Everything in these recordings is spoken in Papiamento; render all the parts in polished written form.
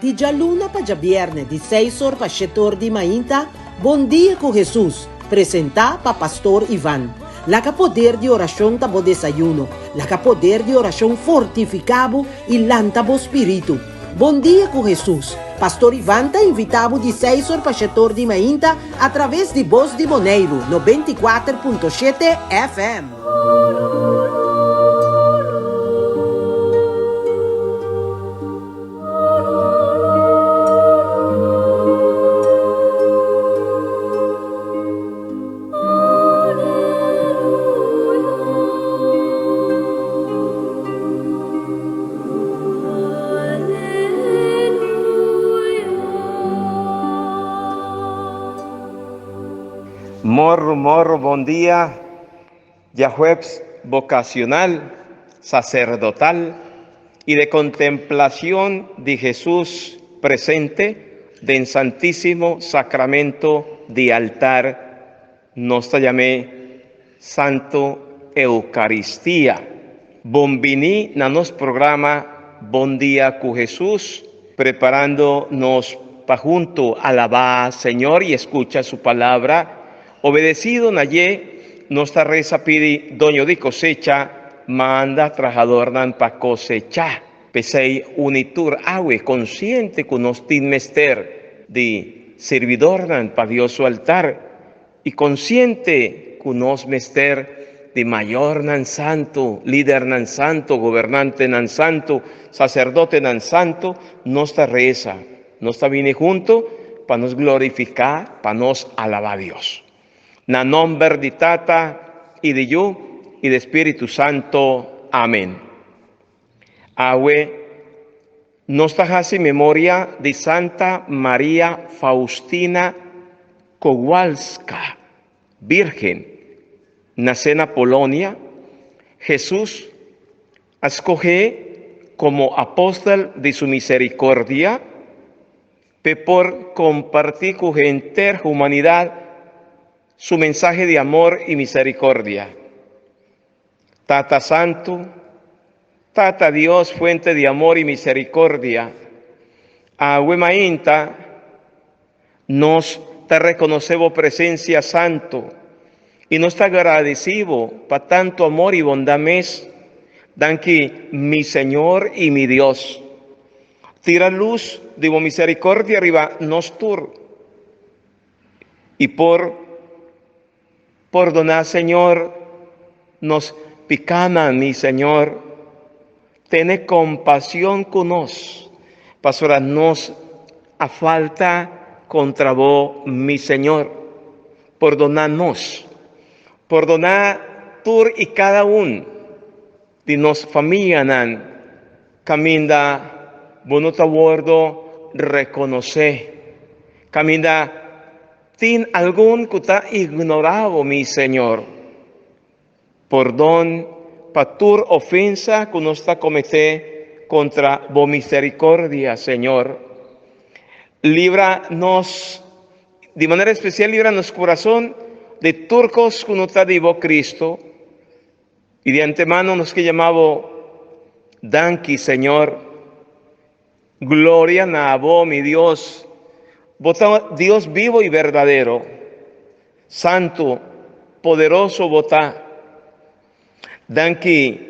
Di djaluna pa djabièrnè di seis or pa shete or di mainta, Bon Dia ku Hesus, presentá pa Pastor Ivan. Laga poder di orashon ta bo desayuno. Laga poder di orashon fortifiká bo i lanta bo spiritu. Bon Dia ku Hesus, Pastor Ivan ta invitá bo di seis or pa shete or di mainta atraves di Bos di Boneiru 94.7 FM. Morro, morro, bon dia. Djahuebs vocacional, sacerdotal y de contemplación di Jesús presente den Santísimo Sacramento di altar, nos ta yam'é Santo Eucaristia. Bon bini na nos programa Bon Dia cu Jesús, preparando nos pa hunto alabá Señor y escucha su palabra. Obedecido na dje, nos ta reza pidi Doño di cosecha manda trahadornan pa cosechá. P'esei uni tur awe consciente cu nos tin mester di sirbidornan pa Dios su altar y consciente cu nos mester di mayornan santu, lidernan santu, gobernantenan santu, sacerdotenan santu, nos ta reza. Nos ta bini huntu pa nos glorifiká, pa nos alabá Dios. Na nòmber di Tata i di Yu i di Spiritu Santu. Amèn. Awe nos ta hasi memoria di Santa Maria Faustina Kowalska, Bírgen, nasé na Polonia. Hesus A skohé komo apòstel di su miserikordia p'e por kompartí ku henter humanidat su mensahe di amor i miserikordia. Tata Santu, Tata Dios fuente di amor i miserikordia, awe mainta Nos ta rekonosé bo presensia santu i nos ta gradisí bo pa tantu amor i bondat mes. Danki, mi Señor i mi Dios. Tira lus di bo miserikordia riba nos tur i por pordoná, Señor, nos pikánan, mi Señor. Tene kompashon ku nos, pasobra nos a falta kontra bo, mi Señor. Pordoná nos. Pordoná tur i kada un di nos famianan kaminda bo no ta wòrdu rekonosé, kaminda tin algun ku ta ignorá bo, mi Señor. Pordon pa tur ofensa ku nos ta kometé kontra bo miserikordia, Señor. Libra nos, di manera espesial libra nos kurason di tur kos ku no ta di bo, Kristu. I di antemano nos ke yama bo danki, Señor. Gloria na abo, mi Dios. Bo ta Dios bibo i berdadero. Santu, poderoso bo ta. Danki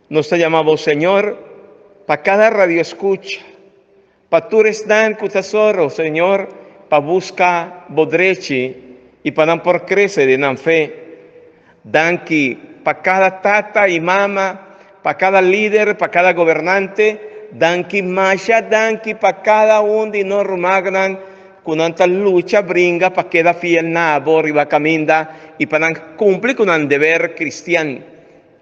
nos ta yama bo Señor pa kada radioescucha, pa tur esnan ku ta soro, Señor, pa buska bo drechi i pa nan por krese den nan fe. Danki pa kada tata i mama, pa kada lider, pa kada gobernante. Danki masha danki pa kada un di nos rumannan ku nan ta lucha bringa pa keda fiel na abo riba kaminda i pa nan kumpli ku nan deber kristian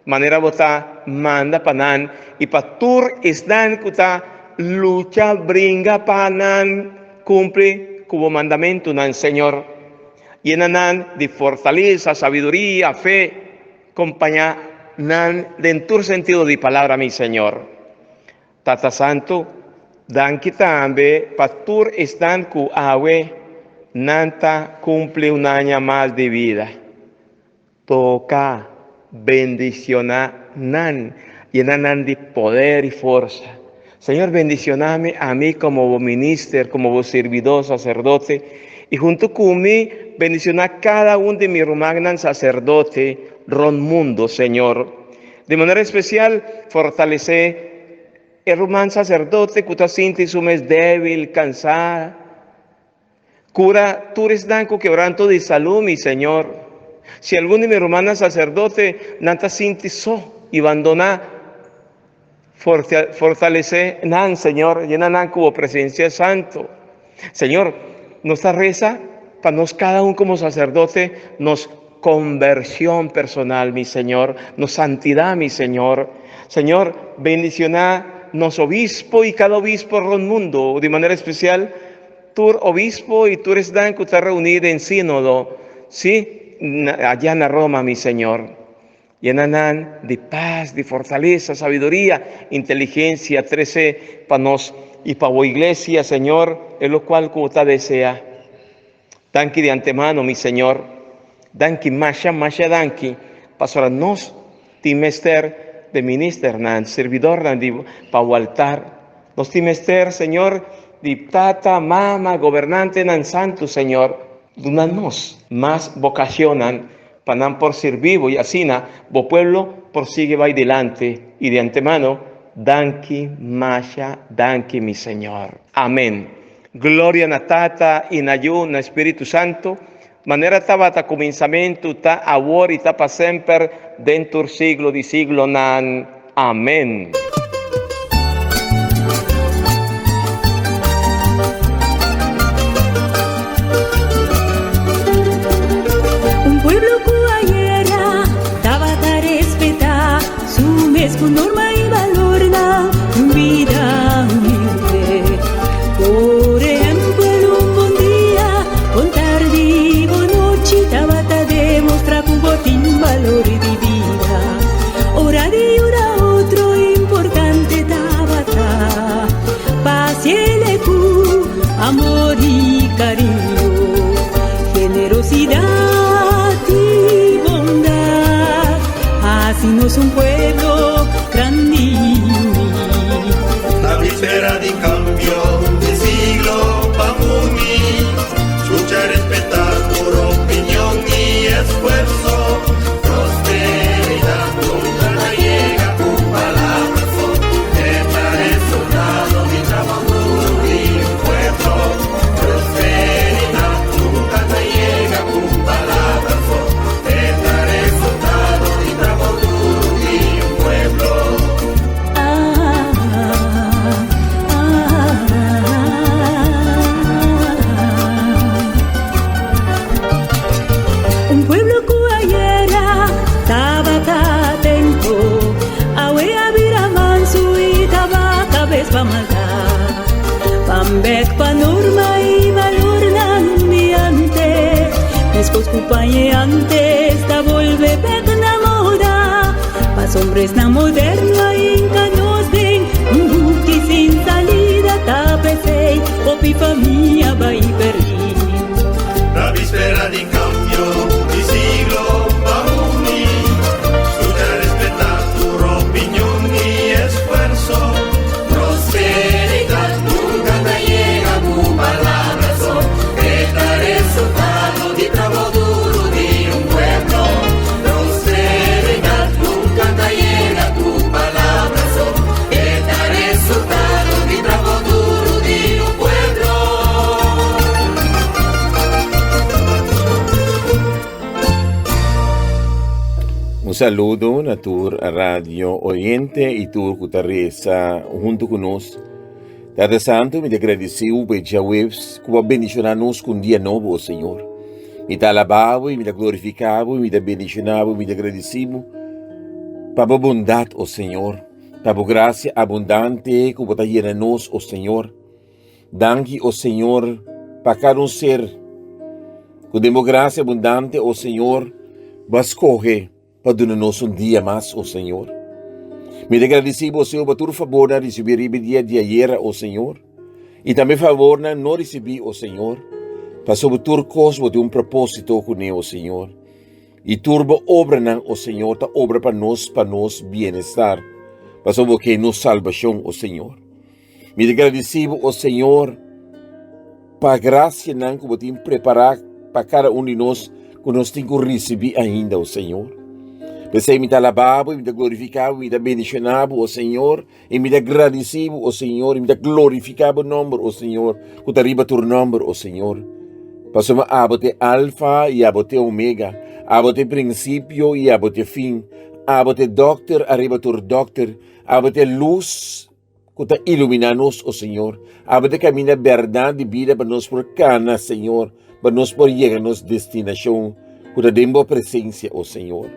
manera bo ta manda pa nan i pa tur esnan ku ta lucha bringa pa nan kumpli ku bo mandamentunan, Señor. Yena nan di fortalesa, sabiduria, fe, kompañá nan den tur sentido di palabra, mi Señor. Tata Santu, danki tambe pa tur esnan ku awe nan ta kumpli un aña mas di bida. Toka, bendishoná nan, yena nan di poder i forsa. Señor, bendicioná mi ami como bo minister, como bo sirbidó, sacerdote, i huntu ku mi bendicioná kada un di mi rumannan sacerdote rond mundo, Señor. Di manera especial, fortalesé e ruman sacerdote ku ta sinti su mes débil, kansá. Kura tur esnan ku kebranto di salú, mi Señor. Si algun di mi rumannan sacerdote nan ta sinti so i bandoná, fortalesé nan, Señor, yena nan ku bo presencia santo. Señor, nos ta resa pa nos kada un komo sacerdote, nos konvershon personal, mi Señor, nos santidad, mi Señor. Señor, bendicioná nos obispo i kada obispo rond mundo, di manera especial tur obispo i tur esnan ku ta reuní den sínodo, sí, allá na Roma, mi Señor. Yena nan di pas, di fortalesa, sabiduria, inteligencia, trece pa nos i pa bo iglesia, Señor, e locual ku bo ta desea. Danki di antemano, mi Señor. Danki, masha, masha danki, pasobra nos tin mester di ministernan, sirbidornan di pa bo altar. Nos tin mester, Señor, di tata, mama, gobernantenan santu, Señor. Duna nos mas bocacionnan pa nan por sirbi bo i asina bo pueblo por sigui bai dilanti. I di antemano, danki, masha danki, mi Señor. Amen. Gloria na Tata i na Yu na Spiritu Santu, manera tabata kuminsamentu, ta awor i ta pa semper, den tur siglo di siglonan. Amen. Un pueblo ku ayera tabata respetá su mes ku norma i balornan di un bida humilde. Por ehempel un bon dia, bon tardi i bon nochi tabata demostrá ku bo tin balor di bida. Ora di yuda otro importante tabata pasiele ku amor i kariño, generosidad i bondad. Hasi nos un pueblo grandi i uní. Na víspera di cambio di siglo pa uni, Scucha y respeta tur opinion y esfuerzo. Prosperidad nunca ta yega cu palabra so, e ta resultado di trabao duro di un pueblo. Prosperidad nunca ta yega cu palabra so, e ta resultado di trabao duro di un pueblo. Un pueblo ku ayera tabata atento, awe a bira mansu i taba kabes pa maldat. Ban bek pa norma i balornan di antes, meskos ku pañe antes ta bolbe bek na moda. Pasobra esnan moderno a hinka nos den un huki sin salida, ta p'esei hopi famia bai perdí. Na víspera di cambio di siglo pa uni, Scucha y respeta tur opinion y esfuerzo. Prosperidad nunca ta yega cu palabra so, e ta resultado di trabao duro di un pueblo. Prosperidad nunca ta yega cu palabra so, e ta resultado di trabao duro di un pueblo. Un saludo na tur radio oyente y tur cu ta reza hunto cu nos. Tata Santo, mi ta agradeciu pa e djaweps cu bo a bendiciona nos cu un dia nobo, o Señor. Mi ta alaba bo y mi ta glorifica bo y mi ta bendiciona bo y mi ta agradeci bo pa bo bondad, o Señor, pa bo gracia abundante cu bo ta yena nos, o Señor. Danki, o Señor, pa cada un ser cu den bo gracia abundante, o Señor, bo a scoge pa duna nos un dia mas, o Señor. Mi ta gradeci bo, Señor, pa tur fabornan ricibi riba e dia di ayera, o Señor, y tambe fabornan no ricibi, o Señor, pasobra tur cos bo tin un proposito cune, o Señor, y tur bo obranan, o Señor, ta obra pa nos, pa nos bienestar, pasobra bo ke nos salbacion, o Señor. Mi ta gradisí bo, o Señor, pa grasianan ku bo tin prepará pa kada un di nos ku nos tin ku risibí ainda, o Señor. P'esei mi ta alabá bo, i mi ta glorifiká bo, mi ta bendishoná bo, o Señor, i mi ta gradisí bo, o Señor, i mi ta glorifiká bo nòmber, o Señor, ku ta riba tur nòmber, o Señor. Pasobra abo ta e Alfa i abo ta e Omega, abo ta e prinsipio i abo ta e fin, abo ta e dòkter ariba tur dòkter, abo ta e lus ku ta iluminá nos, o Señor. Abo ta e kaminda, bèrdat i bida pa nos por kana, Señor, pa nos por yega nos destinashon ku ta den bo presensia, o Señor.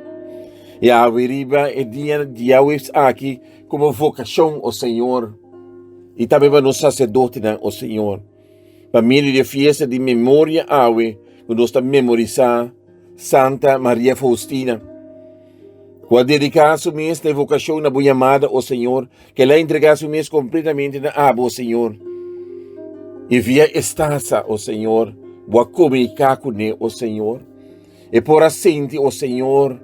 I awe riba e dia diaweps aki komo vokashon, o Señor, i tambe pa nos saserdotenan, o Señor. Pa medio di e fiesta di memoria awe ku nos ta memorisá Santa Maria Faustina, ku a dediká su mes na e vokashon na bo yamada, o Señor, ku el a entregá su mes kompletamente na abo, o Señor. I via e stasa, o Señor, bo a komuniká kuné, o Señor. E por a sinti, o Señor,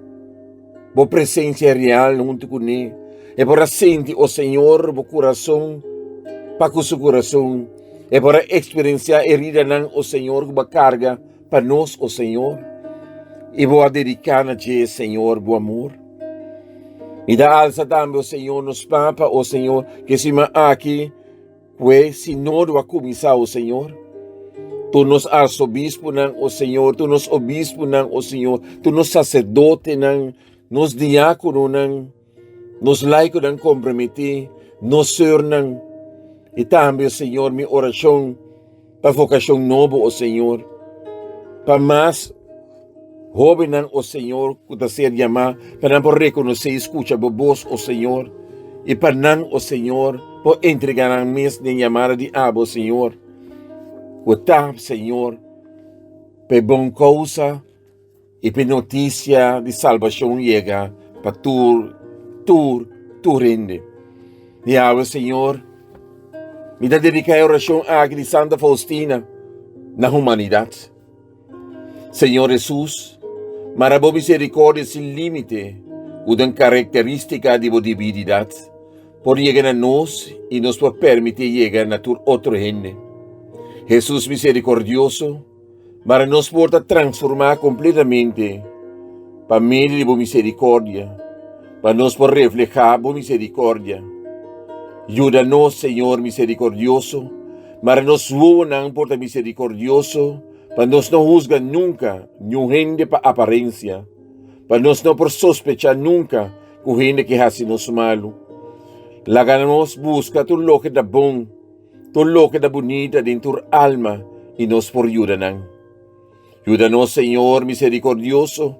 bo presensia real huntu kuné. E por a sinti, o Señor, bo kurason pa ku su kurason. E por a eksperensiá heridanan, o Señor, ku bo a karga pa nos, o Señor. I bo a dediká na dje, Señor, bo amor. Mi ta alsa tambe, o Señor, nos Papa, o Señor, ku e siman aki, Pue sinodo a kuminsá, o Señor. Tur nos arsobispunan, o Señor, tur nos obispunan, o Señor, tur nos saserdotenan, nos diákononan, nos laikonan komprometí, nos seurnan, i tambe, o Señor, mi orashon pa vokashon nobo, o Señor, pa mas Hóbennan, o Señor, ku ta ser yamá, pa nan por rekonosé i skucha bo bos, o Señor, i pa nan, o Señor, por entregá nan mes den yamada di abo, Señor, ku ta, Señor, pa e bon kousa i pa e notisia di salbashon yega pa tur, tur, tur hende. Di awe, Señor, mi ta dediká e orashon aki di Santa Faustina na humanidat. Señor Hesus, mara bo misericordia sin límite, ku den karakterístika di bo divinidad, por yega na nos i nos por permití yega na tur otro hende. Hesus misericordioso, mara nos por ta transformá kompletamente pa medio di bo misericordia, pa nos por reflehá bo misericordia. Yuda nos, Señor misericordioso, mara nos wowonan por ta misericordioso, Pa nos no husga nunka niun hende pa aparensia, pa nos no por sospechá nunka ku hende ke hasi nos malu. Laga nos buska tur loke ta bon, tur loke ta bunita den tur alma i nos por yuda nan. Yuda nos, Señor miserikordioso,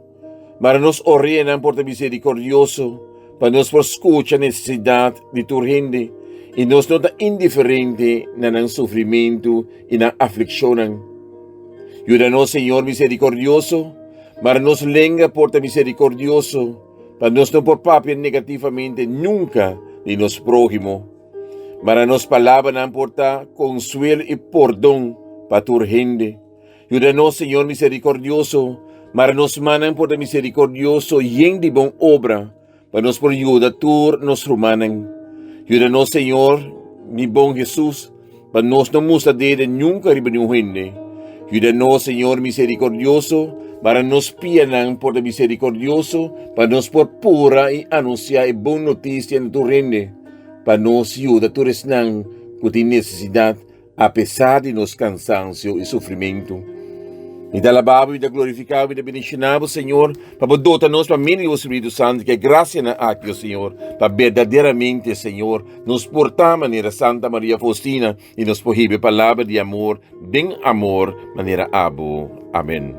mara nos oreanan por ta miserikordioso, pa nos por skucha nesesidat di tur hende i nos no ta indiferente na nan sufrimentu i nan aflikshonnan. Yuda nos, Señor miserikordioso, mara nos lenga por ta miserikordioso, pa nos no por papia negativamente nunka di nos próhimo. Mara nos palabranan por ta konsuelo i pordon pa tur hende. Yuda nos, Señor miserikordioso, mara nos mannan por ta miserikordioso yen di bon obra, Pa nos por yuda tur nos rumannan. Yuda nos, Señor, mi bon Hesus, pa nos no mustra dede nunca riba niun hende. Yuda nos, Señor misericordioso, para nos pianan por ta misericordioso, pa nos por pura i anuncia e bon noticia na tur hende, pa nos yuda tur esnan cu tin necesidad Apesar di nos kansansio i sufrimentu, mi ta alabá bo, mi ta glorifiká bo, mi ta bendishoná bo, Señor, pa bo dota nos pa medio di bo Spiritu Santu ku e grasianan aki, o Señor, pa berdaderamente, Señor, nos por ta manera Santa Maria Faustina i nos por hiba e palabra di amor den amor manera abo. Amen.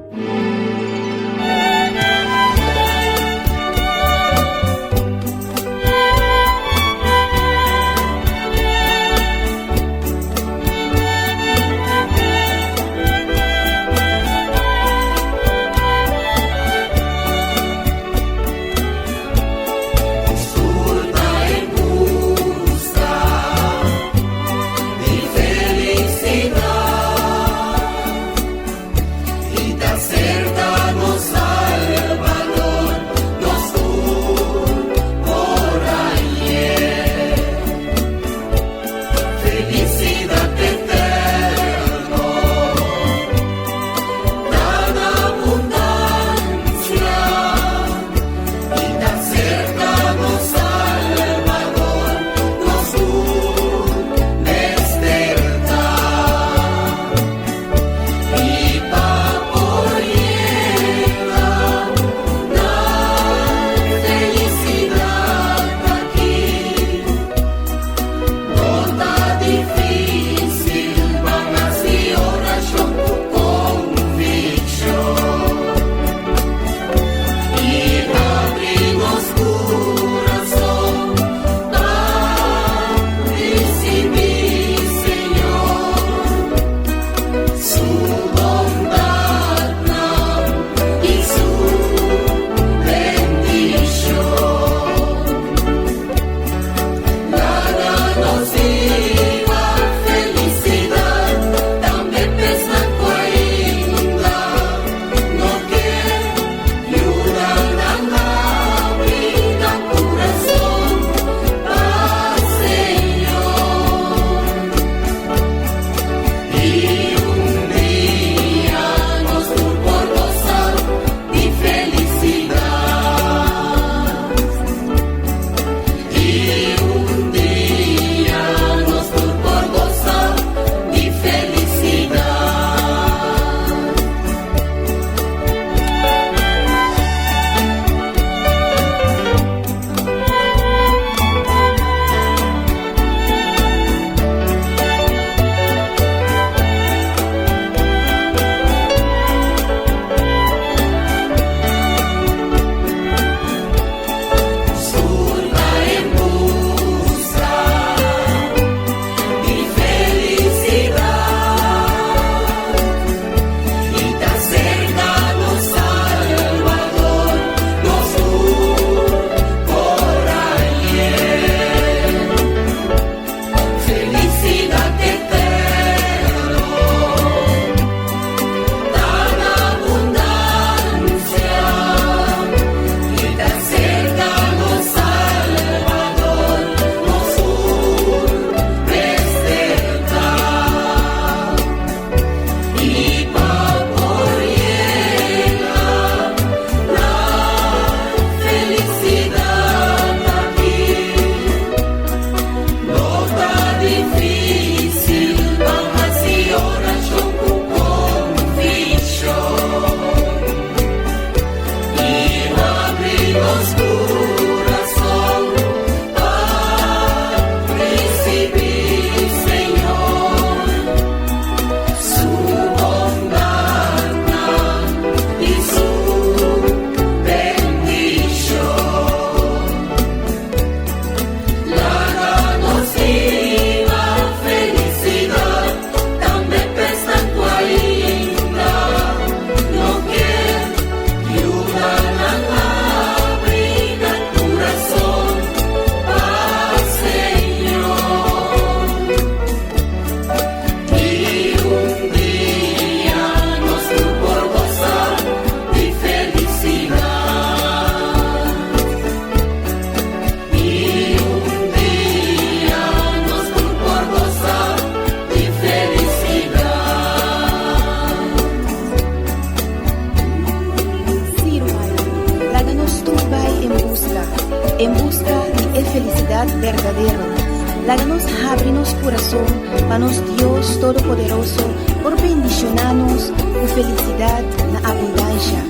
Laga nos habri nos kurason pa nos Dios Todopoderoso por bendishoná nos ku felisidat na abundansha.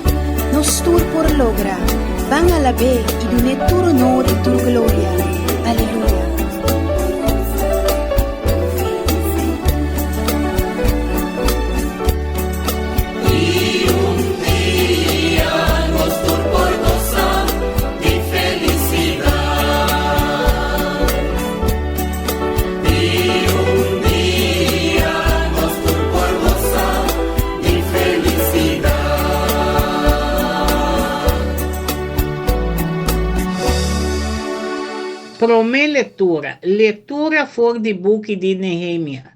Nos tur por logra! Ban alab'é i dun'é tur honor i tur gloria. Aleluya! Promé lektura, Lektura for di buki di Nehemia.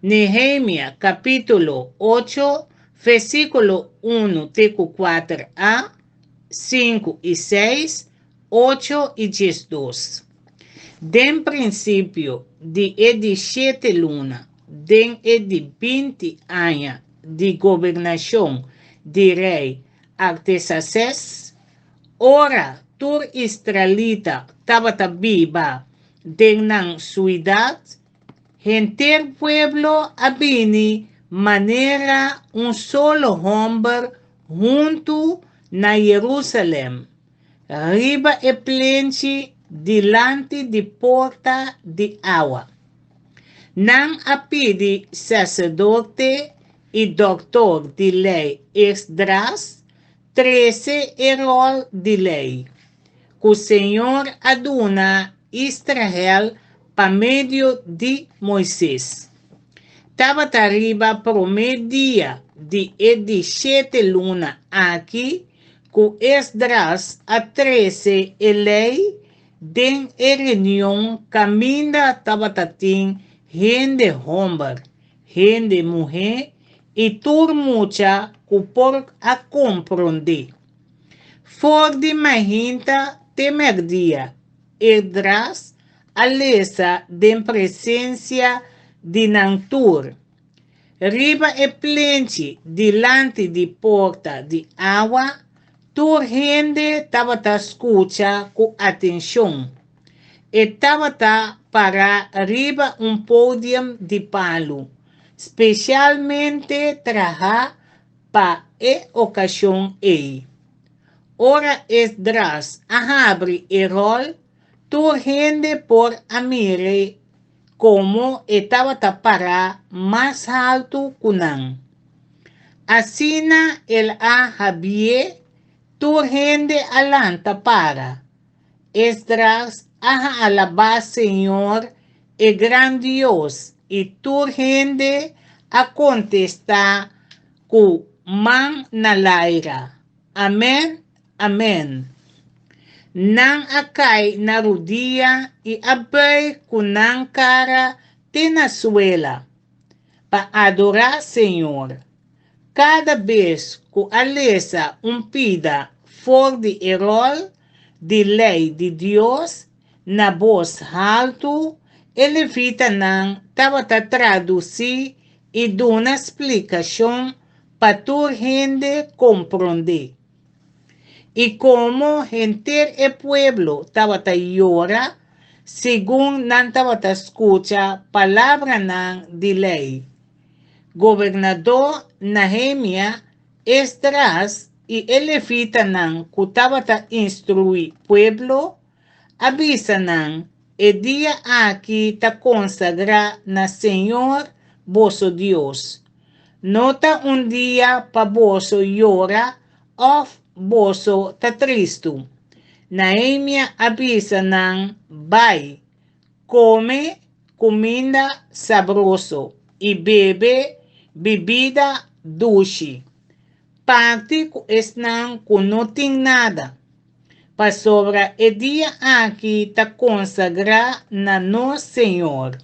Nehemia kapítulo ocho, versíkulo unu te ku kuater a, sinku i seis, ocho i 12. Den prinsipio di e di shete luna, den e di 20 aña di gobernashon di rei Artesases, ora tur israelita tabata biba den nan suidat, Henter pueblo a bini manera un solo hòmber huntu na Yerusalèm, riba e plenchi dilanti di Porta di Awa. Nan a pidi saserdote i dòktor di lei Esdras trese e ròl di lei ku señor a duna Israel pa medio di Moises. Tabata riba promé dia di e di shete luna aki ku Esdras a trese e lei den e reunion kaminda tabata tin hende hòmber, hende muhé i tur mucha ku por a komprondé. For di mainta te mèrdia, Esdras a lesa den presensia di nan tur. Riba e plenchi dilanti di Porta di Awa, tur hende tabata skucha ku atenshon. E tabata pará riba un podium di palu, spesialmente trahá pa e okashon ei. Ora Esdras a habri e ròl, tur hende por a mir'é komo e tabata pará mas haltu ku nan. Asina el a habié, tur hende a lanta para. Esdras a alabá Señor, e gran Dios, i tur hende a kontestá ku man na laira, Amèn, amèn. Nan a kai na rudia i a bùig ku nan kara te na suela pa adorá Señor. Kada bes ku a lesa un pida for di e ròl di Lei di Dios na bos haltu, e levitanan tabata tradusí i duna splikashon pa tur hende komprondé. I komo henter e pueblo tabata yora segun nan tabata skucha palabranan di Lei, Gobernadó Nehemia, Esdras i e levitanan ku tabata instruí pueblo a bisa nan, E dia aki ta konsagrá na señor boso Dios. No ta un dia pa boso yora òf boso ta tristu. Nehemia a bisa nan, Bai, kome kuminda sabroso i bebe bibida dushi. Parti ku esnan ku no tin nada, pasobra e dia aki ta konsagrá na nos Señor.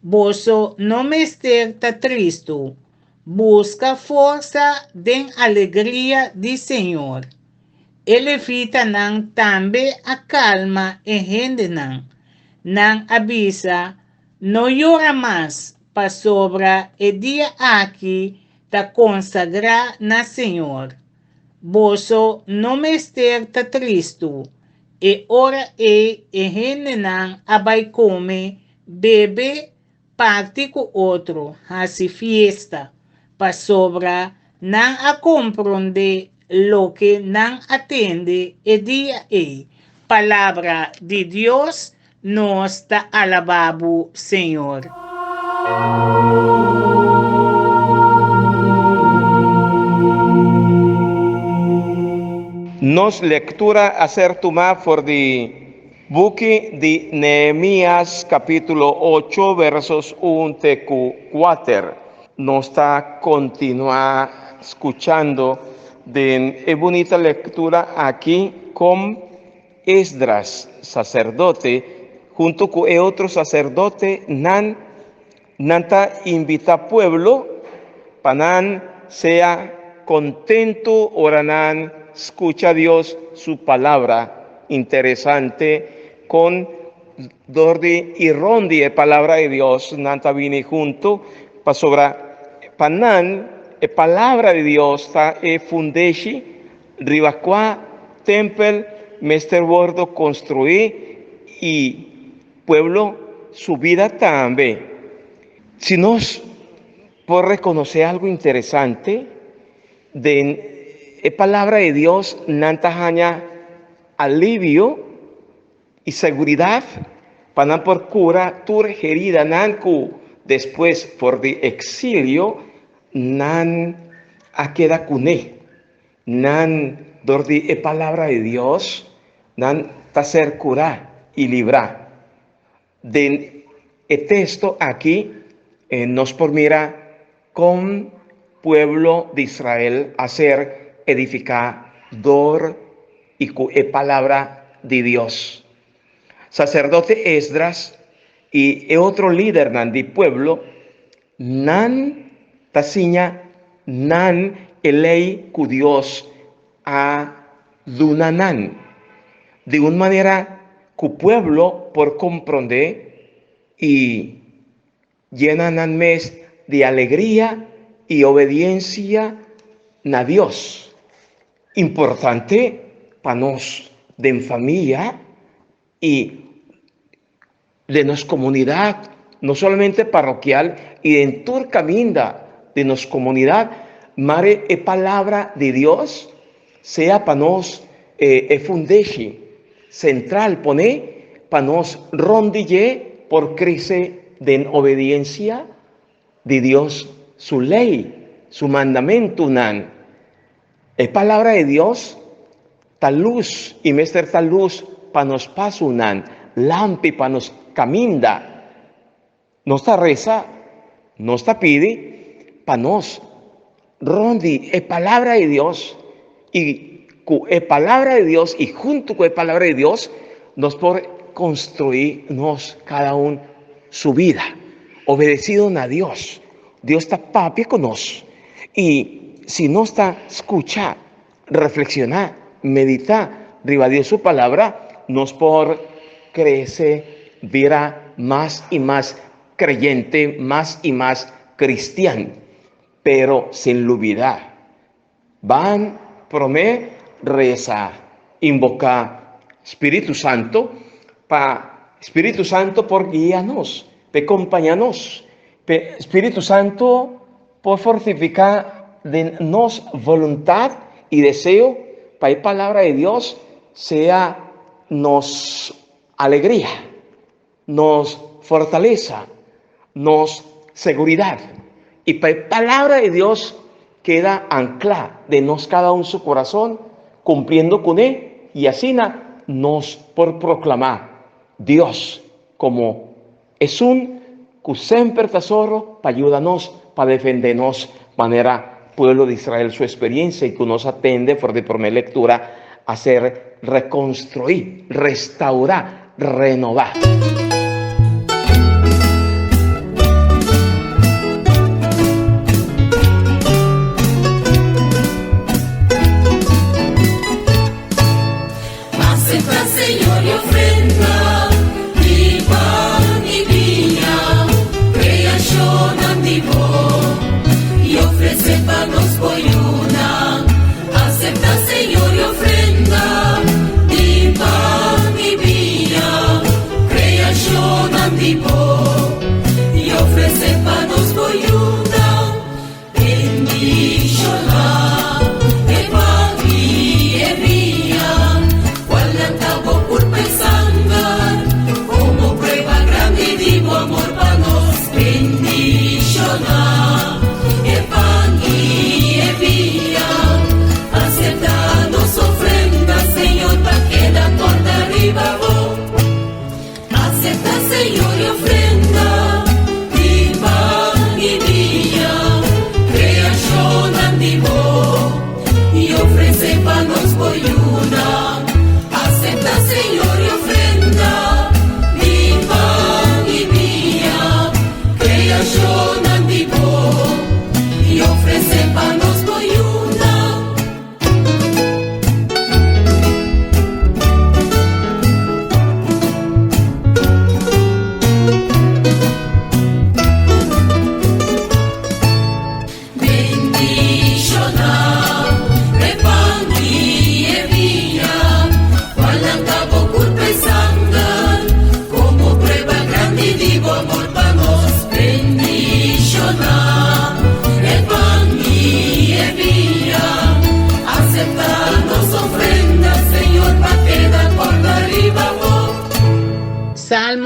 Boso no mester ta tristu, buska forsa den alegria di Señor. E levitanan tambe a kalma e hendenan. Nan a bisa, No yora mas, pasobra e dia aki ta konsagrá na Señor. Boso no mester ta tristu. E ora ei e hendenan a bai kome, Bebe, parti ku otro, hasi fiesta, pasobra nan a komprondé loke nan a tende e dia ei, Palabra di Dios, nos ta alabá bo, Señor. Nos lectura a ser tumá for di buki di Nehemías capítulo ocho versos un te cu cuater. Nos ta continuá scuchando den e bunita lectura aki com Esdras, sacerdote, hunto cu e otro sacerdotenan, nan ta invita pueblo pa nan sea contento ora nan scucha Dios su palabra. Interesante con dor di y rond di e palabra di Dios nan ta bini hunto, pasobra pa nan e palabra di Dios ta e fundeshi Riba kua tempel mester wordo konstruí i pueblo su bida tambe? Si nos por rekonosé algu interesante den e Palabra di Dios, nan ta haña alivio i seguridat pa nan por kura tur heridanan ku despues for di eksilio nan a keda kuné. Nan, dor di e Palabra di Dios, nan ta ser kurá i librá. Den e teksto aki nos por mira kon pueblo di Israel a ser edifiká dor i ku e Palabra di Dios. Saserdote Esdras i e otro lidernan di pueblo Nan ta siña nan e lei ku Dios a duna nan, di un manera ku pueblo por komprondé i yena nan mes di alegria i obediensia na Dios. Importante pa nos den famia i den nos komunidat, no solamente parokial i den tur kaminda di nos komunidat, mare e Palabra di Dios sea pa nos e fundeshi sentral pone pa nos rond di dje por krese den obediensia di Dios su lei, su mandamentunan. E Palabra di Dios ta lus i mester ta lus pa nos pasonan, lampi pa nos kaminda. Nos ta resa, nos ta pidi pa nos rond di e Palabra di Dios i ku e Palabra di Dios i huntu ku e Palabra di Dios nos por konstruí nos kada un su bida, obedesido na Dios. Dios ta papia ku nos i si nos ta skucha, reflekshoná, meditá riba Dios su Palabra, nos por krese bira mas i mas kreyente, mas i mas kristian. Pero sin lubidá, ban promé resa, inboká Spiritu Santu pa Spiritu Santu por guia nos, p'e kompañá nos, p'e Spiritu Santu por fortifiká den nos boluntat i deseo pa e Palabra di Dios sea nos alegria, nos fortalesa, nos seguridat, i pa e Palabra di Dios keda anklá den nos kada un su kurason, kumpliendo kuné, i asina nos por proklamá Dios komo Esun ku semper ta sòru pa yuda nos, pa defendé nos, manera pueblo di Israel su experiencia i ku nos a tende for di promé lektura a ser rekonstruí, restaurá, renová. Acepta Señor e ofrenda di pan i biña, creacionnan di bo, i ofrece pa nos bo yunan. Acepta Señor e ofrenda di pan i biña, creacionnan.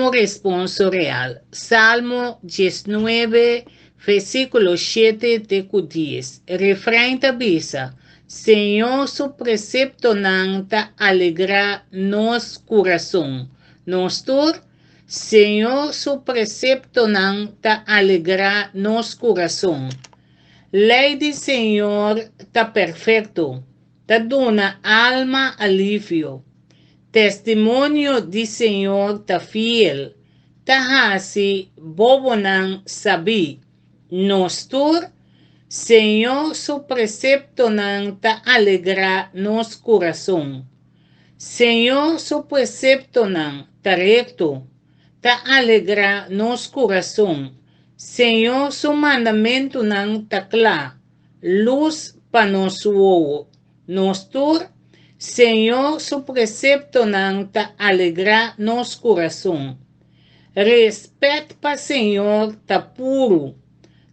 Salmo Responsorial, Salmo 19, versíkulo 7 te ku 10. Refrain ta bisa, Señor su preseptonan ta alegrá nos kurason. Nos tur, Señor su preseptonan ta alegrá nos kurason. Lei di Señor ta perfekto, ta duna alma alivio. Testimonio di Señor ta fiel, ta hasi bobonan sabí. Nos tur, Señor su preseptonan ta alegrá nos kurason. Señor su preseptonan ta rekto, ta alegrá nos kurason. Señor su mandamentunan ta kla, lus pa nos wowo. Nos tur, Señor su preseptonan ta alegrá nos kurason. Respèt pa Señor ta puru,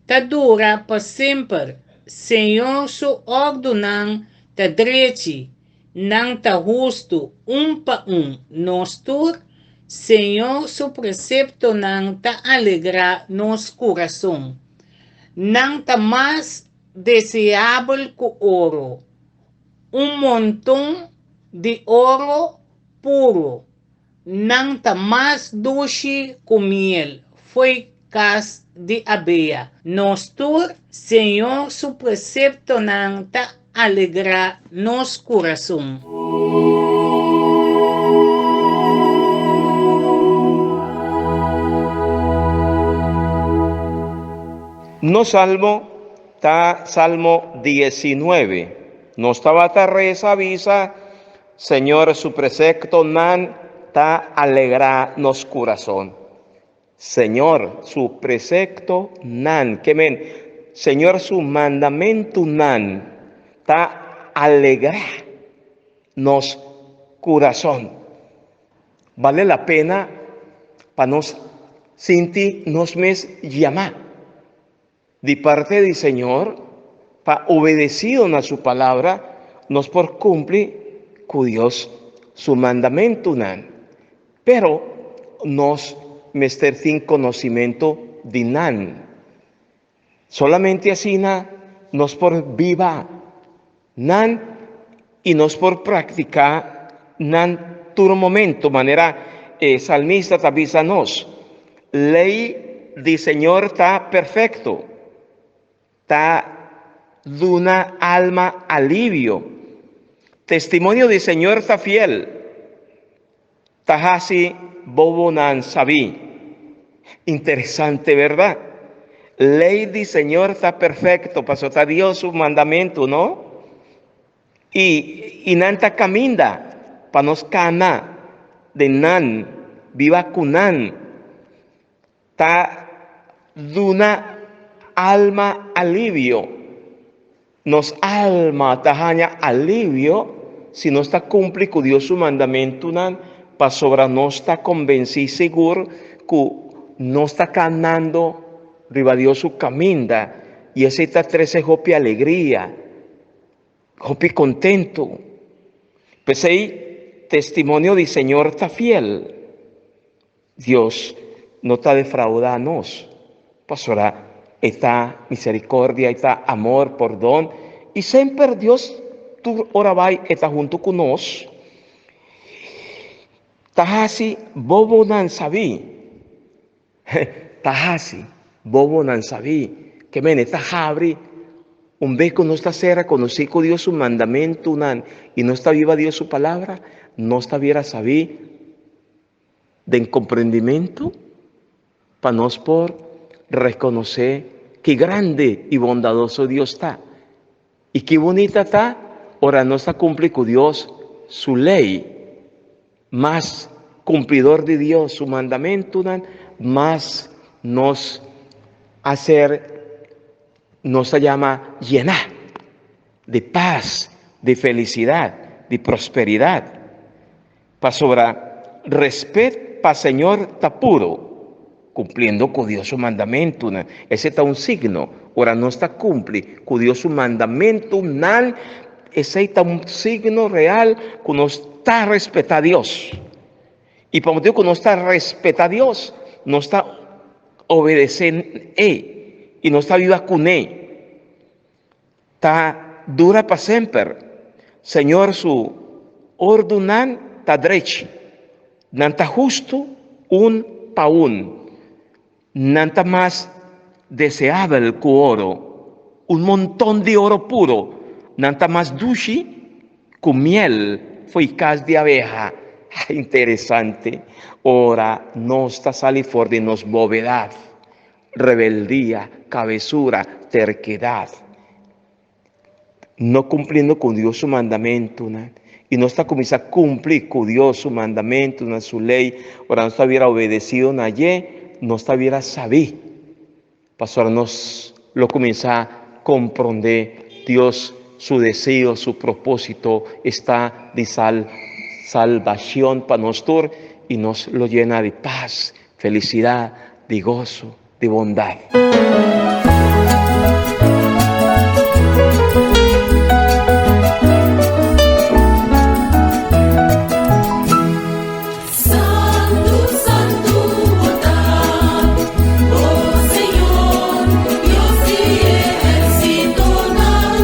ta dura pa semper. Señor su òrdunan ta drechi, nan ta hustu un pa un. Nos tur, Señor su preseptonan ta alegrá nos kurason. Nan ta mas deseabel ku oro, un monton di oro puru. Nan ta mas dushi ku miel fo'i kas di abea. Nos tur, Señor su preseptonan ta alegrá nos kurason. No salmo ta Salmo 19. Nos tabata resa bisa, Señor su preceptonan ta alegrá nos kurason. Señor su preceptonan, ke men, Señor su mandamentunan ta alegrá nos kurason. Bale la pena pa nos sinti nos mes yamá di parte di Señor pa obedecido na su palabra nos por cumpli cu Dios su mandamentunan. Pero nos mester tin conocimento di nan. Solamente asina nos por biba nan i nos por praktiká nan tur momento, manera e salmista ta bisa nos, Lei di Señor ta perfekto, ta duna alma alivio. Testimonio di Señor ta fiel, Ta hasi bobonan sabí. Interesante, berdad? Ley di Señor ta perfecto, paso ta Dios su mandamento, no? I, i nan ta caminda pa nos cana den nan, biba cu nan. Ta duna alma alivio. Nos alma ta haña alivio si nos ta kumpli ku Dios su mandamentunan pasobra nos ta konbensí sigur ku nos ta kanando riba Dios su kaminda i esei ta trese hopi alegria, hopi kontentu. P'esei testimonio di Señor ta fiel. Dios no ta defraudá nos, pasobra E ta misericordia, E ta amor, pordon, i semper Dios tur ora bai E ta huntu ku nos. Ta hasi bobonan sabí, ta hasi bobonan sabí, ke men E ta habri un bes ku nos ta sera konosí ku Dios su mandamentunan i nos ta biba Dios su palabra, nos ta bira sabí. Den komprendimentu pa nos por rekonosé ki grandi i bondadoso Dios ta i ki bunita ta ora nos ta kumpli ku Dios su lei. Mas kumplidor di Dios su mandamentunan, mas nos a ser, nos ta yama yená di pas, di felisidat, di prosperidat. Pasobra respet pa Señor ta puro, cumpliendo cu Dios su mandamentunan. Ese ta un signo, ora nos ta cumpli cu Dios su mandamentunan, esey ta un signo real cu nos ta respeta Dios. I pa motibu ku nos ta respetá Dios, nos ta obedesé E i nos ta biba kuné. Ta dura pa semper. Señor su ordunan ta drechi, nan ta hustu un pa un. Nan ta mas deseabel ku oro, un monton di oro puro, nan ta mas dushi ku miel fo'i kas di abeha. Interesante ora nos ta sali for di nos bobedat, rebeldia, kabesura, terkedat. No kumpliendo ku Dios su mandamentunan. I nos ta kuminsá kumpli ku Dios su mandamentunan, su lei. Ora nos ta bira obedesido na dje, nos ta bira sabí. Pasobra nos lo kuminsá komprondé Dios su deseo, su propósito esta di sal salbashon pa nos tur i nos lo yena di pas, felisidat, di goso. di bondad. Santu, santu bo ta, o Señor, Dios di ehérsitonan.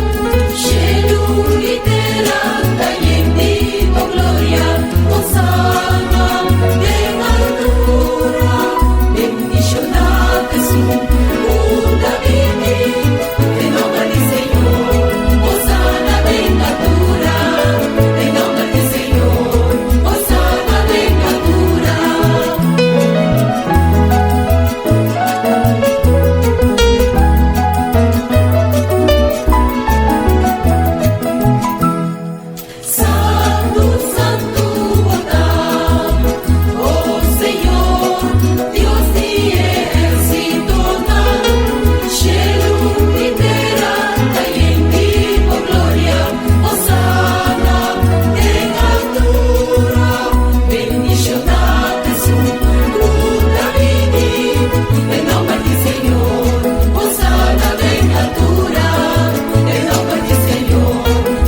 Shelu i tera ta yen di bo gloria. Hosana den altura. Santu, santu bo ta, o Señor, Dios di ehérsitonan. Shelu i tera ta yen di bo gloria. Hosana den altura. Bendishoná t'esun ku ta bini den nomber di Señor. Hosana den altura. Den nomber di Señor.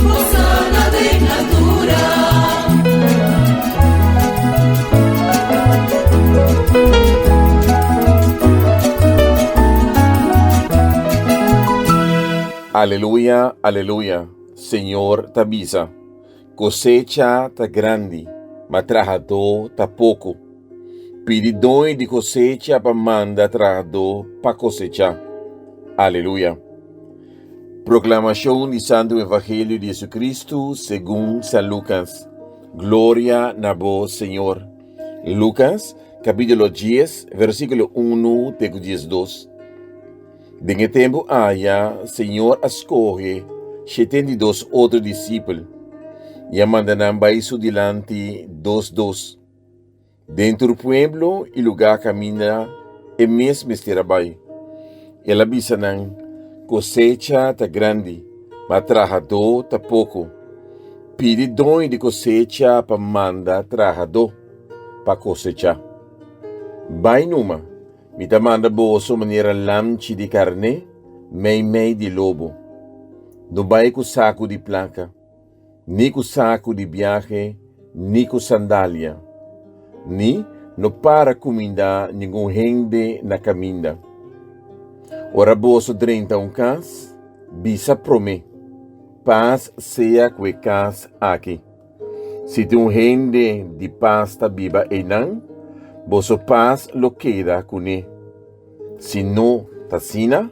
Hosana den altura. Aleluya, aleluya, Señor ta bisa, Kosecha ta grandi, ma trahadó ta poko. Pidi doño di kosecha pa manda trahadó pa kosechá. Aleluya. Proklamashon di Santu Evangelio di Jesucristo segun San Lukas. Gloria na bo, Señor. Lukas, kapítulo dies, versíkulo unu te ku diesdos. Den e tempu aya, Señor a skohe shetentidos otro disipel i a manda nan bai su dilanti dos dos. Den tur pueblo i lugá kaminda e mes mester a bai. El a bisa nan, Kosecha ta grandi, ma trahadó ta poko. Pidi doño di kosecha pa manda trahadó pa kosechá. Bai numa, mi ta manda boso manera lamchi di karné meimei di lobo. No bai ku saku di plaka. ni ku saku di biahe, ni ku sandalia, ni no para kumindá ningun hende na kaminda. Ora boso drenta un kas, bisa promé, Pas sea ku e kas aki. Si tin un hende di pas ta biba einan, boso pas lo keda kuné. Si no ta asina,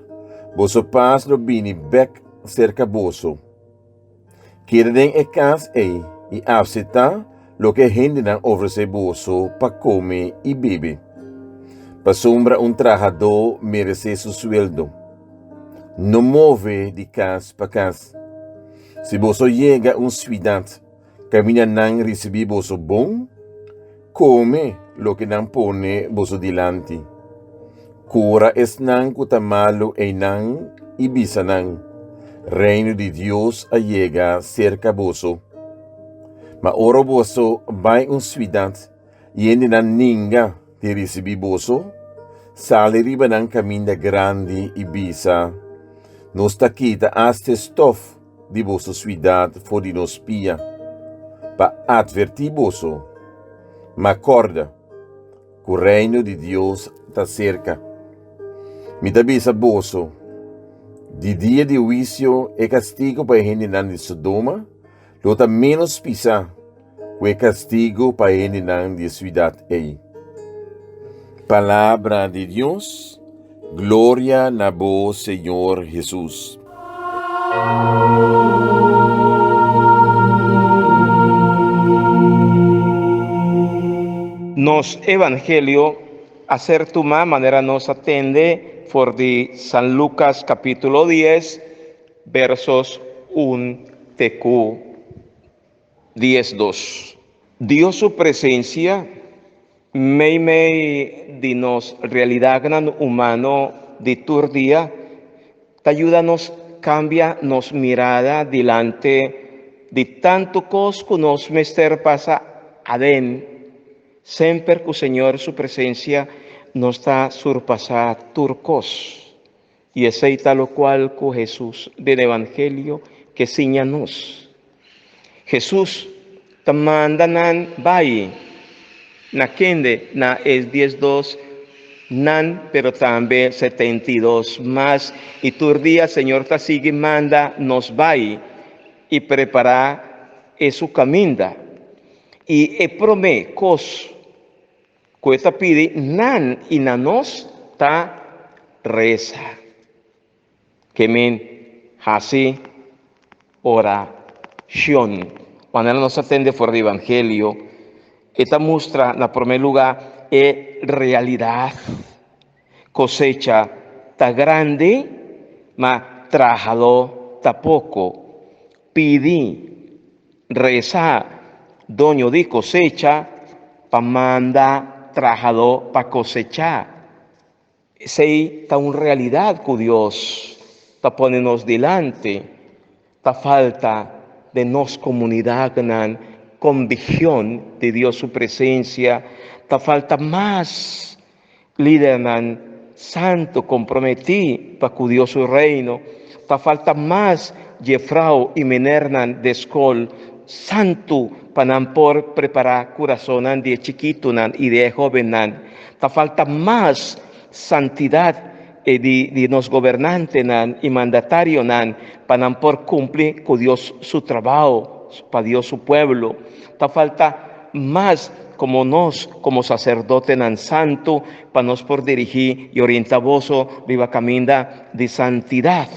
boso pas lo bini bèk serka boso. Keda den e kas ei i aseptá loke e hendenan ofresé boso pa kome i bebe, pasobra un trahadó meresé su sueldo. No move di kas pa kas. Si boso yega un siudat kaminda nan risibí boso bon, kome loke nan pone boso dilanti. Kura esnan ku ta malu einan i bisa nan, Reino di Dios a yega serka boso. Ma ora boso bai un siudat i hendenan ninga di risibí boso, sali riba nan kaminda grandi i bisa, Nos ta kita asta e stof di boso siudat for di nos pia, pa atvertí boso. Ma kòrda ku Reino di Dios ta serka. Mi ta bisa boso, di dia di huisio e kastigu pa e hendenan di Sodoma lo ta ménos pisá ku e kastigu pa e hendenan di e siudat ei. Palabra di Dios, Gloria na bo, Señor Hesus. Nos Evangelio a ser tumá manera nos a tende for di San Lucas capítulo 10, versos 1 te cu 12. Dios su presencia Meimei di nos realidatnan humano di tur dia ta yuda nos kambia nos mirada dilante di tantu kos ku nos mester pasa aden. Semper ku Señor su presensia nos ta surpasá tur kos. I esei ta lokual ku Hesus den Evangelio ke siña nos. Hesus ta manda nan bai na kende na e diesdos nan, pero tambe 72 mas, i tur dia Señor ta sigui manda nos bai i prepará e su kaminda. I e promé kos Ku e ta pidi nan i na nos ta resa. Ke men hasi orashon. Manera nos a tende for di Evangelio, e ta mustra na promé lugá e realidat. Kosecha ta grandi, ma trahadó ta poko. Pidi, resa doño di kosecha pa manda trahadó pa kosechá. Esei ta un realidat ku Dios ta pone nos dilanti. Ta falta den nos komunidatnan konvikshon di Dios su presensia. Ta falta mas Lidernan santu komprometí pa ku Dios su Reino. Ta falta mas jefrou i menernan di skol santu pa nan por prepará kurasonnan di e chikitunan i di e hóbennan. Ta falta mas santidat di di nos gobernantenan i mandatarionan pa nan por kumpli ku Dios su trabou pa Dios su pueblo. Ta falta mas komo nos komo saserdotenan santu pa nos por dirigí i orientá boso riba kaminda di santidat.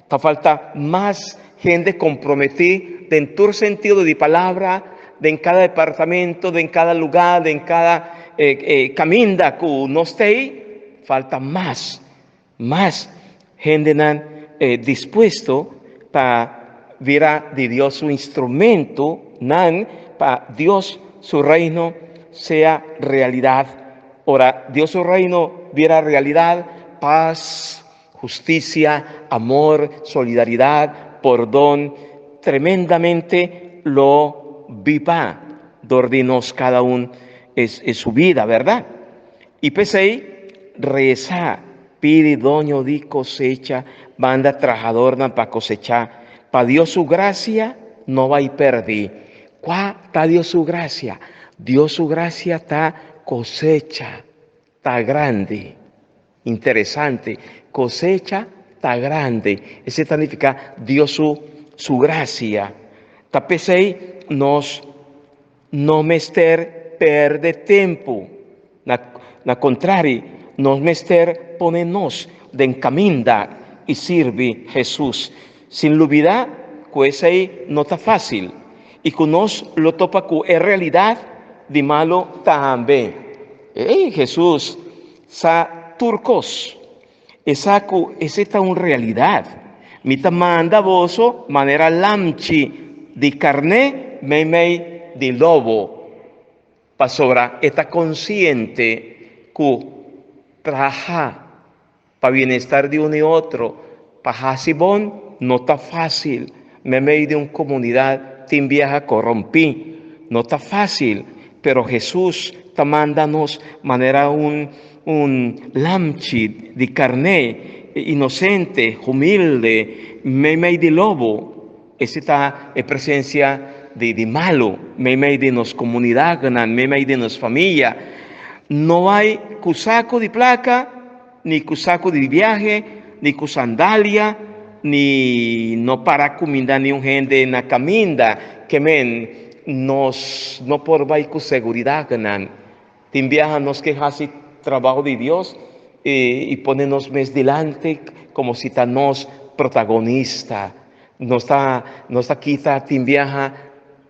Ta falta mas hende komprometí den tur sentido di palabra, den kada departamento, den kada lugá, den kada kaminda ku nos ta ei, falta mas Mas hendenan dispuesto pa bira di Dios su instrumentonan pa Dios su Reino sea realidad. Ora Dios su Reino bira realidad, paz, husticia, amor, solidaridad, pordon, tremendamente lo biba dor di nos cada un es su vida, verdad? I p'esei, resa, pidi Doño di kosecha manda trahadornan pa kosechá, pa Dios su grasia no bai pèrdí. Kua ta Dios su grasia? Dios su grasia ta kosecha ta grandi. Interesante, kosecha ta grandi. Esei ta nifiká Dios su su grasia. Ta p'esei nos No mester perde tempu. Na na kontrari, nos mester pone nos den kaminda i sirbi Hesus, sin lubidá ku esei no ta fásil i ku nos lo topa ku e realidat di malu tambe. Ei, Hesus sa tur kos. E sa ku esei ta un realidat. Mi ta manda boso manera lamchi di karné meimei di lobo. Pasobra e ta konsiente ku traha pa bienestar di un i otro, pa hasi bon, no ta fásil meimei di un komunidat tin biaha korompí. No ta fásil, pero Hesus ta manda nos manera un Un lamchi di karné inosente, humilde, meimei di lobo. Ese ta e presensia di, di malu meimei di nos komunidatnan, meimei di nos famia. No bai ku saku di plaka, ni ku saku di biahe, ni ku sandalia, ni no para kuminda niun hende na kaminda. Ke men nos no por bai ku seguridatnan. Tin biaha nos ke hasi trabou di Dios i pone nos mes dilanti komo si ta nos protagonista. Nos ta nos ta kita tin biaha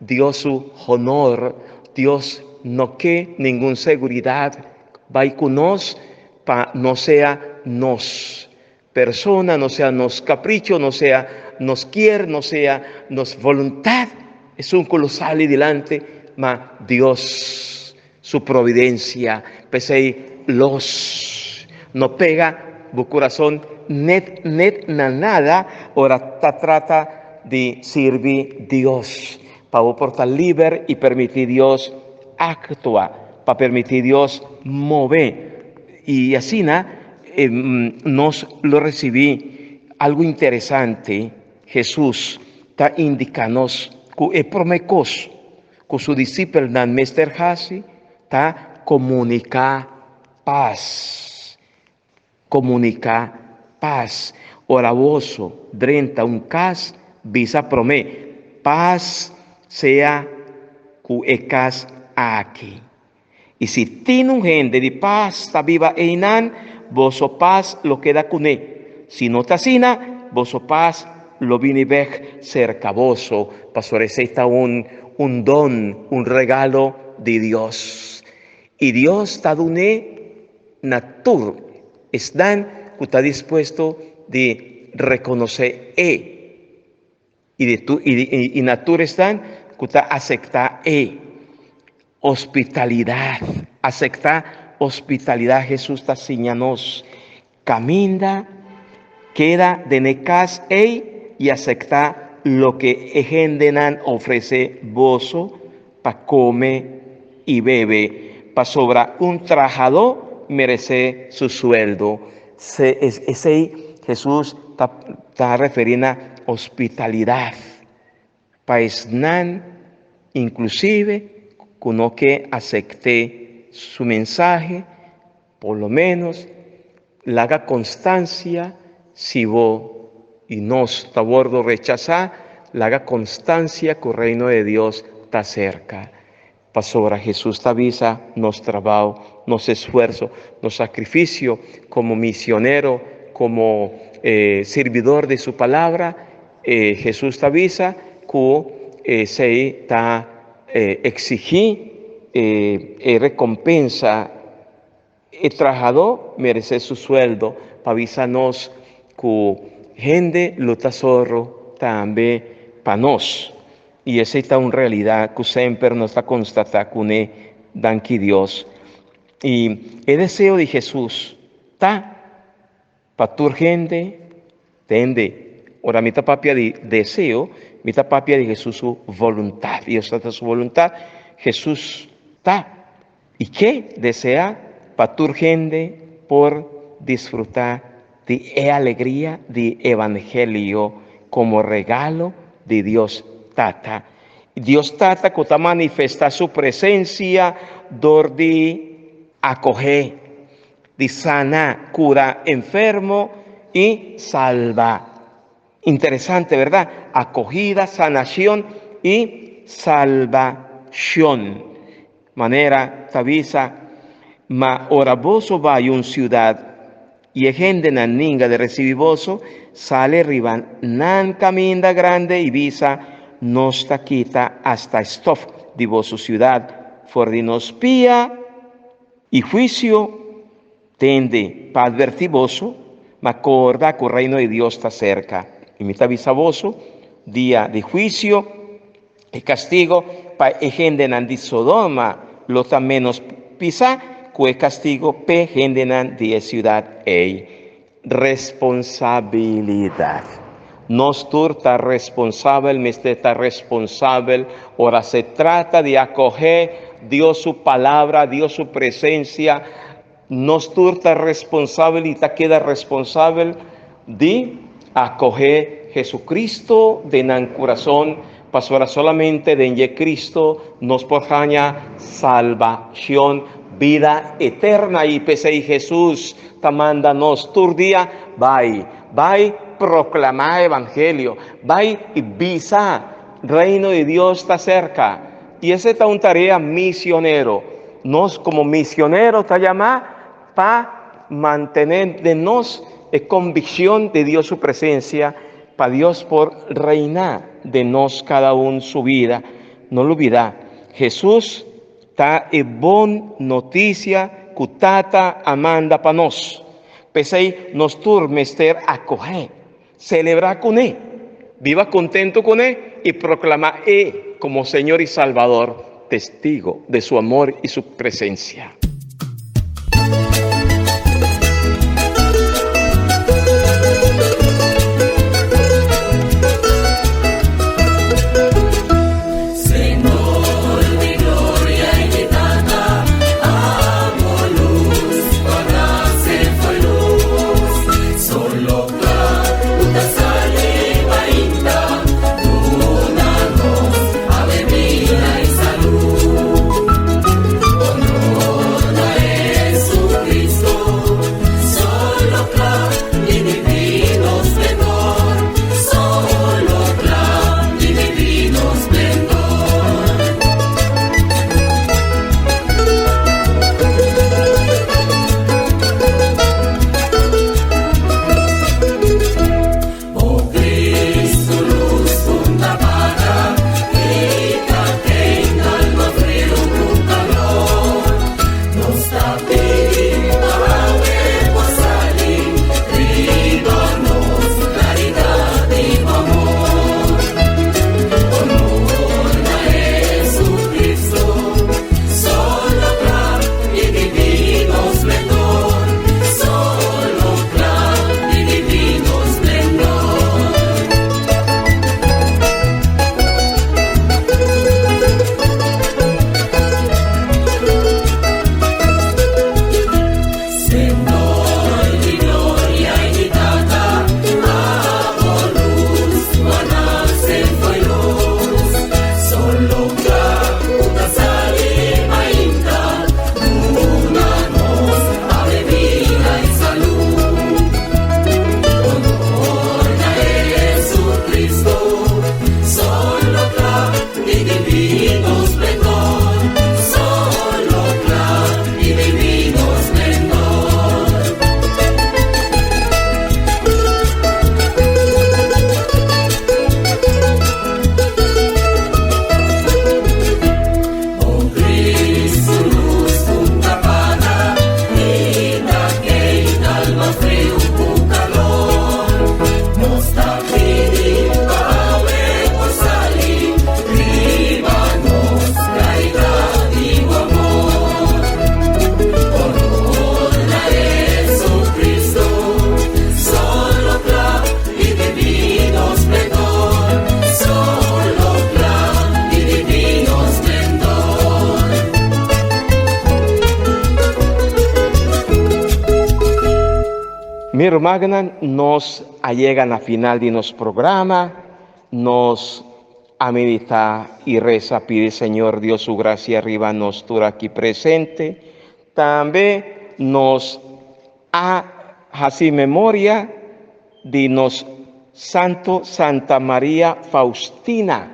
Dios su honor. Dios no ke ningun seguridat bai ku nos pa no sea nos persona, no sea nos capricho, no sea nos kier, no sea nos voluntad, esun cu lo sali dilanti, ma Dios su providencia. P'esey los no pega bo curazon net net na nada ora ta trata di sirbi Dios, pa bo por ta liber y permiti Dios actua, pa permiti Dios move. Y asina nos lo recibí algo interesante, Jesús ta indica nos cu e prome cos cu su discipelnan mester haci ta comunica paz. Comunica paz. Ora boso drenta un cas, bisa prome, Paz sea cu e cas aki. I si tin un hende di pas ta biba einan, boso pas lo keda kuné. Si no ta asina, boso pas lo bini bèk serka boso, pasobra esei ta un un don, un regalo di Dios. I Dios ta dun'é na tur esnan ku ta dispuesto di rekonosé e. I di tur i na tur esnan ku ta asektá e hospitalidat. Asektá hospitalidat Hesus ta siña nos kaminda, keda den e kas ei i asektá loke e hendenan ofresé boso pa kome i bebe, pasobra un trahadó meresé su sueldo. Esei Hesus ta referí na hospitalidat pa esnan inklusive ku no ke asekt'é su mensahe, por lo ménos laga konstansia si bo i nos ta wòrdu rechasá, laga konstansia ku Reino de Dios ta serka. Pasobra Hesus ta bisa nos trabao, nos esfuerso, nos sacrificio como misionero, como sirbidor di su palabra, Hesus ta bisa cu esey ta exigi e recompensa. E trahadó meresé su sueldo pa bisa nos ku hende lo ta zorro tambe pa nos. I esei ta un realidat ku semper nos ta konstatá kuné, danki Dios. I e deseo di Hesus ta pa tur hende tende. Ora mi ta papia di deseo, mi ta papia di Hesus su voluntat. I esta ta su voluntat, Hesus ta i ke deseá pa tur hende por disfrutá di e alegria di evangelio komo regalo di Dios Tata. Dios Tata ku ta manifestá su presensia dor di akohé, di sana, kura enfermo i salba. Interesante, berdad? Akohida, sanashon i salbashon. Manera ta bisa, Ma ora boso bai un siudat i e hendenan ninga di risibi boso, sali riba nan kaminda grande i bisa, Nos ta kita asta stof di boso siudat for di nos pia. I huisio tende pa advertí boso, ma korda ku Reino di Dios ta serka. I mi ta bisa boso, dia di huisio, e kastigo pa e hendenan di Sodoma lo ta ménos pisá ku e kastigo p'e hendenan di e siudat ei. Responsabilidat. Nos tur ta responsabel, mester ta responsabel ora se trata di akohé Dios su Palabra, Dios su presensia. Nos tur ta responsabel i ta keda responsabel di akohé Jesucristo den nan kurason. Pasobra solamente den dje Cristo nos por haña salbacion, bida eterna y p'esey Jesus ta manda nos tur dia bai, bai proclama evangelio, bai y bisa Reino di Dios ta cerca. Y ese ta un tarea misionero. Nos como misionero ta yama pa mantene den nos e conviccion di Dios su presencia, pa Dios por reina den nos cada un su vida. No lubida, Jesus ta e bon noticia cu Tata a manda pa nos. P'esey nos tur mester acoge, celebra cune, biba contento cune y proclama E como Señor y Salvador, testigo de su amor y su presencia. Mi rumannan, nos a yega na final di nos programa. Nos a medita y reza pidi Señor Dios su gracia riba nos tur aki presente. Tambe nos a haci memoria di nos Santo Santa Maria Faustina,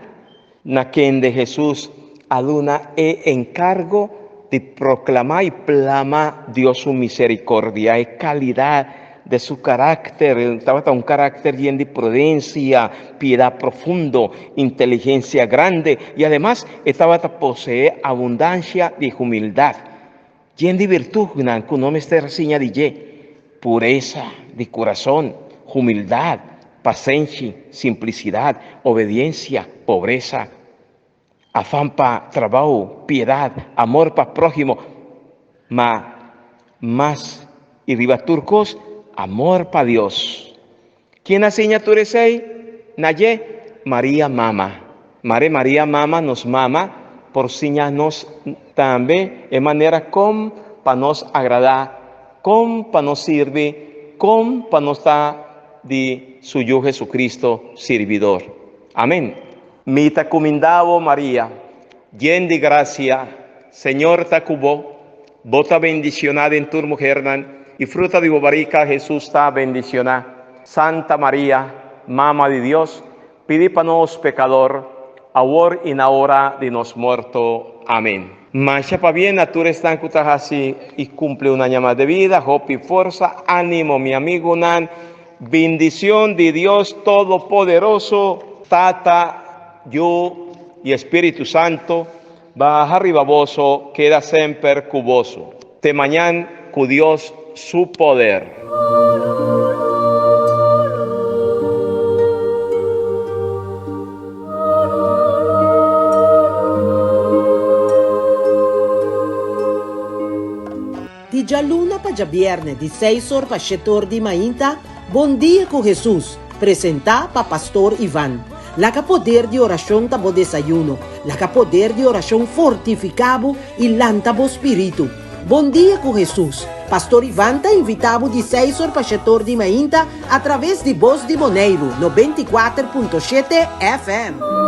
na kende Hesus a duna e enkargo di proklamá i plama Dios su miserikordia, e kalidat de su karakter, tabata un karakter yen di prudensia, piedat profundo, inteligensia grande i ademas e tabata poseé abundansia di humildat. Yen di virtutnan ku no mester siña di dje, puresa di kurason, humildat, pasenshi, simplisidat, obediensia, pobresa, afan pa trabou, piedat, amor pa próhimo, ma mas i riba tur kos, amor pa Dios. Ken a siña tur esei na dje? Maria Mama. Mare Maria Mama, nos mama, por siña nos tambe e manera kon pa nos agradá, kon pa nos sirbi, kon pa nos ta di su Yu Jesucristo sirbidor. Amen. Mi ta kuminda bo, Maria, yen di grasia, Señor ta ku bo, bo ta bendishoná den tur muhernan, i fruta di bo barika, Hesus, ta bendishoná. Santa Maria, Mama di Dios, pidi pa nos pekador, awor i na ora di nos morto. Amen. Masha pabien na tur esnan ku ta hasi i kumpli un aña mas di bida, hopi forsa, ánimo mi amigunan, bindishon di Dios Todopoderoso, Tata, Yu i Espíritu Santo, baha riba boso, keda semper ku boso. Te mañan ku Dios su poder. Di djaluna pa djabierne di seis or pa shete or di mainta, Bon Dia ku Hesus, presentá pa Pastor Ivan. Laga poder di orashon ta bo desayuno, laga poder di orashon fortifiká bo i lanta bo spiritu. Bon Dia ku Hesus, Pastor Ivan ta invitá bo di seis or pa shete or di mainta atraves di Bos di Boneiru, 94.7 FM.